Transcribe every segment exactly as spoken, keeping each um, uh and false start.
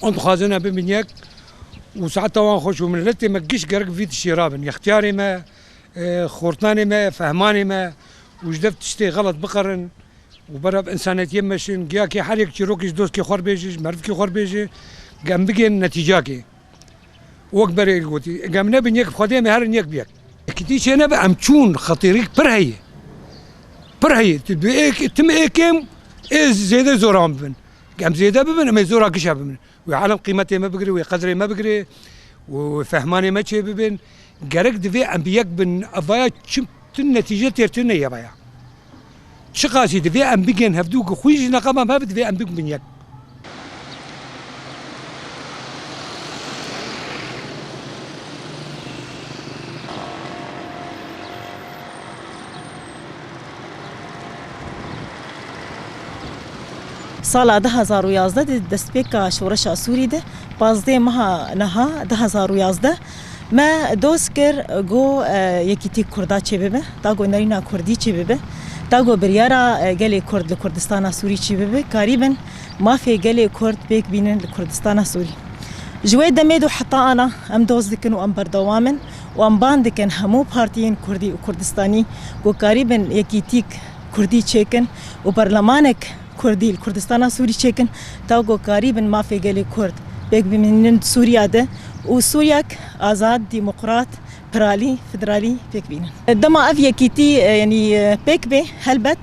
Em dixwazin em bibin yek û saeta wan xweş û miletê me giş gerek vî tiştê rabin. Yextiyarê me, e, xortanê me, fehmanê me û ji dev tiştê xelet biqerin û berav însanetiyê meşin. Giyakê her yek çîrokê ji dostkê xwe bêje, ji merivkê xwe bêje, em bigên netîcakê. Wek berê gotî, gem nebin yek, Xwedê me herin yek bi yek. Yekîtî çê nebe, em çûn, xetîrîk pir heye. Pir heye. Tu bi êk, tim ê kêm, ê zêde zoran bibin. Em zêde bibin, em ê zora gişa bibin. Wê alem qîmetê me bigire, wê qedrê me bigire, wê, wê fehmanê me çê bibin. Gerek divê em bi yek bin, evaya çim tu netîce têr tune ye vaya. Çiqasî divê em bigên hevdû ku xwîn jî neqemam hev divê em bibin yek. Sala du hazar û yazdeh di destpêka şoreşa Sûrî de, pazdeh meha niha du hazar û yazdeh, me doz kir ku, e, yekîtî Kurda çêbibe, ta ku nerîna Kurdî çêbibe, ta ku biryara, e, gelê Kurd li Kurdistana Sûrî çêbibe, karîbin mafê gelê Kurd pêk bînin li Kurdistana Sûrî. Ji wê demê de heta ana em doz dikin û em berdewam in û em ban dikin hemû partiyên Kurdî û Kurdistanî ku karîbin yekîtîk Kurdî çêkin û berlemanek Kurdî li Kurdistana Sûrî çêkin, ta ku karîbin mafê gelê Kurd pêk bimînin Sûriya de û Sûriyek azad, demokrat, piralî, federalî pêk bînin. Dema ev yekîtî, e, yanî, e, pêk bê, helbet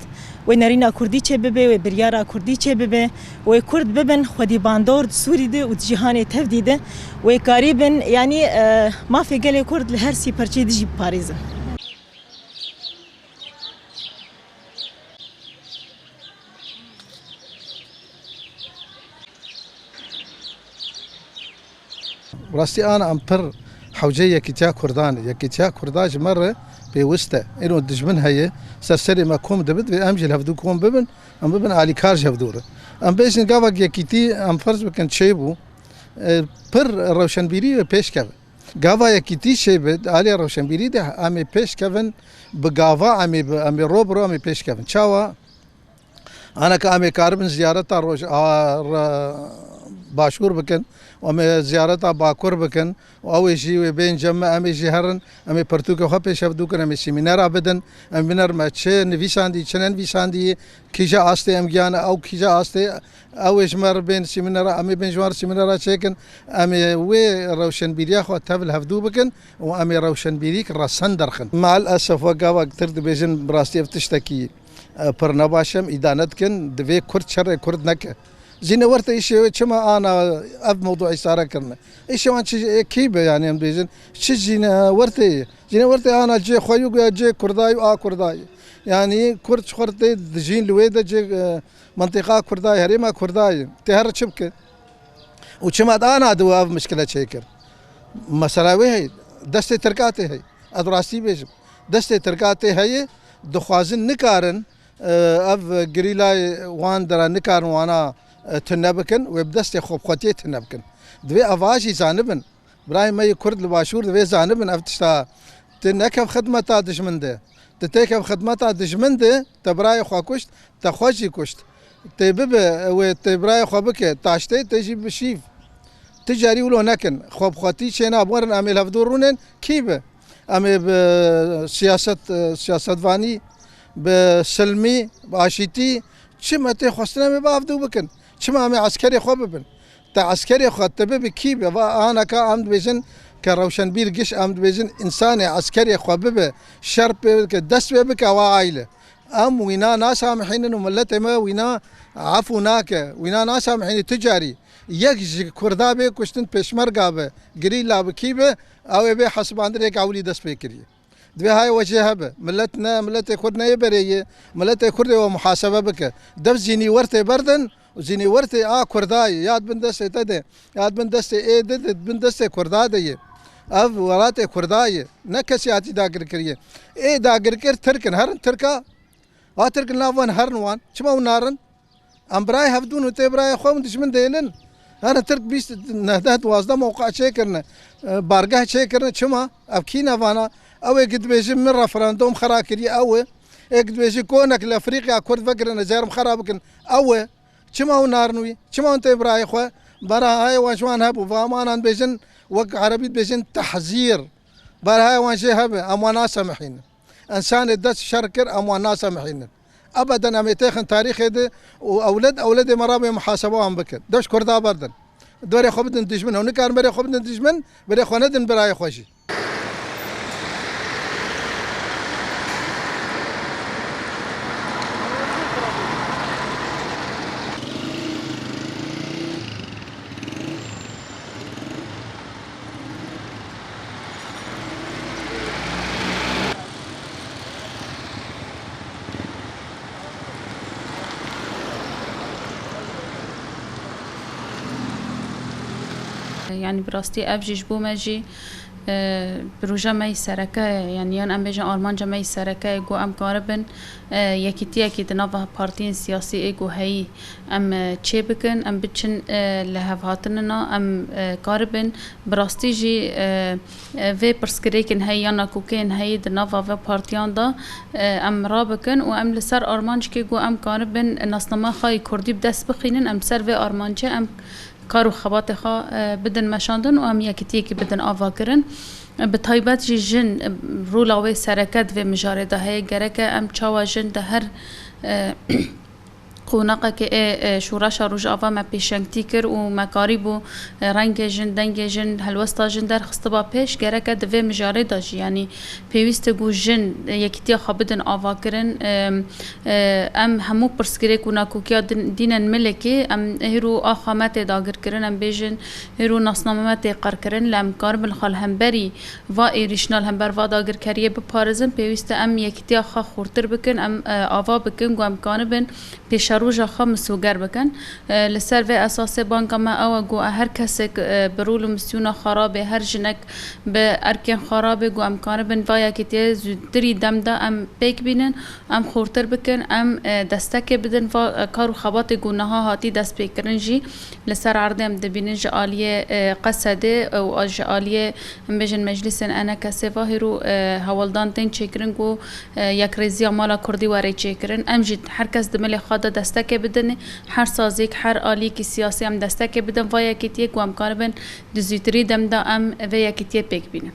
wê nerîna Kurdî çê bibe, wê biryara Kurdî çê bibe, wê Kurd bibin xwedî bandor di Sûrî de û di cîhanê tevdî de, wê karîbin, yanî, e, mafê gelê Kurd li her sî perçeyê dijî biparêzin. Rastî ana em pir hewceyê yekîtiya Kurdan e. Yekîtiya Kurda ji me re pêwist e. Îro dijmin heye, ser serê me kom dibit, vê em jî li hevdû kom bibin, em bibin alîkar ji hevdû re. Em bêjin gavak yekîtî, em ferz bikin çêbû, e, pir rewşenbîrî wê pêş keve. Gava yekîtî çêbe, alî rewşenbîrî de em ê pêş kevin, bi gava em ê bi, em ê ro bi ro em ê pêş kevin. Çawa? Ana ka em ê karibin ziyareta roj-, a, re-, başûr bikin, û em ê ziyareta bakur bikin, û ew ê jî wê bên cem me, em ê jî herin, em ê pirtûkê xwe pêşev dûkin, em ê semînera bidin, em biner me çi nivîsandî, çi nenivîsandî, kîja astê em giyane, ew kîja astê, ew ê ji me re bên semînera, em ê bên ji wan re semînera çêkin, em ê wê rewşenbîriya xwe tev li hevdû bikin û em ê rewşenbîrîk resen derxin. Meal esef we gavak tir dibêjin, bi rastî ev tiştekî e, pir ne baş e, em îdane dikin, divê Kurd şerê Kurd neke. Zîne wertê îşê wê çima ana ev mewdû îsare kirine? Îşê wan çi, e, kî be, yanî em dibêjin, çi zîne wertê ye? Zîne wertê ana cê xwe yû ya cê Kurda yû a Kurda ye. Yanî Kurd ji xwe re tê dijîn li wê de cê, e, mentiqa Kurda ye, herêma Kurda ye. Tê her çi bike? Û çima da ana di ev mişkile çêkir? Mesela wê heye, destê Tirka tê heye. Ez rastî bêjim. Destê Tirka tê heye, dixwazin nikarin, e, ev gerîlayê wan dera nikarin wana, e, tune bikin, wê bi destê xwe bi xwetiyê tune bikin. Divê eva jî zanibin. Birayê me yê Kurd li Başûr divê zanibin ev tişta. Tu nekev xidmeta dijmin de. Tu têkev xidmeta dijmin de, te birayê xwe kuşt, te xwe jî kuşt. Tê bibe, wê tê birayê xwe bike, taştê tê jî bi şîv. Ti carî wilo nekin. Xwe bi xwetî çêna, werin em ê li hevdû rûnin, kî be? Em ê bi siyaset, e, siyasetvanî, bi silmî, bi aşîtî, çi me tê xwestin em ê bi hevdû bikin. Çima em ê eskerê xwe bibin? Te eskerê xwe te bibe kî be? Va anaka em dibêjin ke rewşenbîr giş em dibêjin însanê eskerê xwe bibe, şer pê bike, dest pê bike, wa aîle. Em wîna nasamihînin û miletê me wîna efû nake. Wîna nasamihînî tu carî. Yek ji Kurda bê kuştin, pêşmerga be, gerîla be, kî be, ew ê bê hesibandin, yek ewilî dest pê kiriye. Divê hay wecê hebe. Milet ne, miletê Kurd ne yê berê ye. Miletê Kurd ê we muhasebe bike. Dev zînî wertê berdin û zînî wertê a Kurda ye. Ya di bin destê te de, ya di bin destê ê de, di bin destê Kurda de ye. Ev welatê Kurda ye. Ne kesî hatî dagirkirî ye. Ê dagirkir Tirk in. Herin Tirka. Va Tirk in, nav wan herin wan. Çima hûn narin? Em birayê hevdûn û tê birayê xwe hûn dijmin dêlin. Hene Tirk bîst, neh, deh, duwazdeh mewqe çêkirine, e, bargeh çêkirine. Çima? Ev kî ne vana? Ew ê ki dibêjin min referandum xera kiriye ew e. Ê ki dibêjin konek li Efrîqya Kurd vekirin, ez ê herim xera bikin ew e. Çima hûn narin wî? Çima hûn tê birayê xwe? Berhayê wan ji wan hebû, va emanan bêjin, wek erebî dibêjin tehzîr. Berhayê wan jê hebe, em wan nasemihînin. Însanê dest şer kir, em wan nasemihînin. Ebeden em ê têxin tarîxê de û ewled ewledê me rabê muhasebe wan bikin. Deş Kurda berdin. Berê xwe bidin dijmin. Ew nikarin berê xwe bidin dijmin, berê xwe nedin birayê xwe jî. Yanî bi rastî ev jî ji bo me jî, e, proje me yî sereke ye, yanî yan em bêjin armanca me yî sereke ye, ku em karibin, e, yekîtiyekî di nava partiyên siyasî ê ku heyî em, e, çêbikin, em biçin, e, li hevhatinina, em, e, karibin bi rastî jî, e, e, vê pirsgirêkên heyî ya nakokeyên heyî di nava vê partiyan de, e, em rabikin û em li ser armancekê ku em karibin nasnama xwe yê kurdî bi dest bixînin, em ser vê armancê em kar û xebatê xwe, e, bidin meşandin û em yekitiyekî bidin avakirin. E, bi taybet jî jin, e, rola wê sereke di vê mijarê de heye. Gereke em çawa jin di her, e, qonaxekê ê, e, şoreşa Rojava me pêşengtî kir û me karîbû, e, rengê jin, dengê jin, helwesta jin derxistiba pêş, gereke di vê mijarê de jî, yanî pêwîst e ku jin, e, yekîtiya xwe bidin avakirin. E, e, em hemû pirsgirêk û nakokiya din-, dînen milekê, em hêro axa me tê dagirkirin, em bêjin hêro nasname me tê qerkirin, lê em karibin xwe li hemberî va êrîşna, li hember va dagirkeriyê biparêzin, pêwîst e em yekîtiya xwe xurtir bikin, em, e, ava bikin ku em karibin pêşeroja xwe misoger bikin. E, li ser vê esasê banga me ew e ku her kesek, e, bi rol û misyona xwe rabê, her jinek bi erkên xwe rabê ku em karibin va yekîtiyê zûtirî dem de em pêk bînin, em xurtir bikin, em, e, destekê bidin va, e, kar û xebatê ku niha hatî destpêkirin jî li ser erdê em dibînin ji aliyê, e, Qesedê û ji aliyê, em bêjin, meclîsên ENKSê va hêro, e, hewldan tên çêkirin ku, e, yekrêziya mala kurdî were çêkirin. Em jî her kes di milê xwe de destekê bidin. Her saziyek, her aliyekî siyasî em destekê bidin va yekîtiyê ku em karibin di zûtirî dem de em vê yekîtiyê pêk bînin.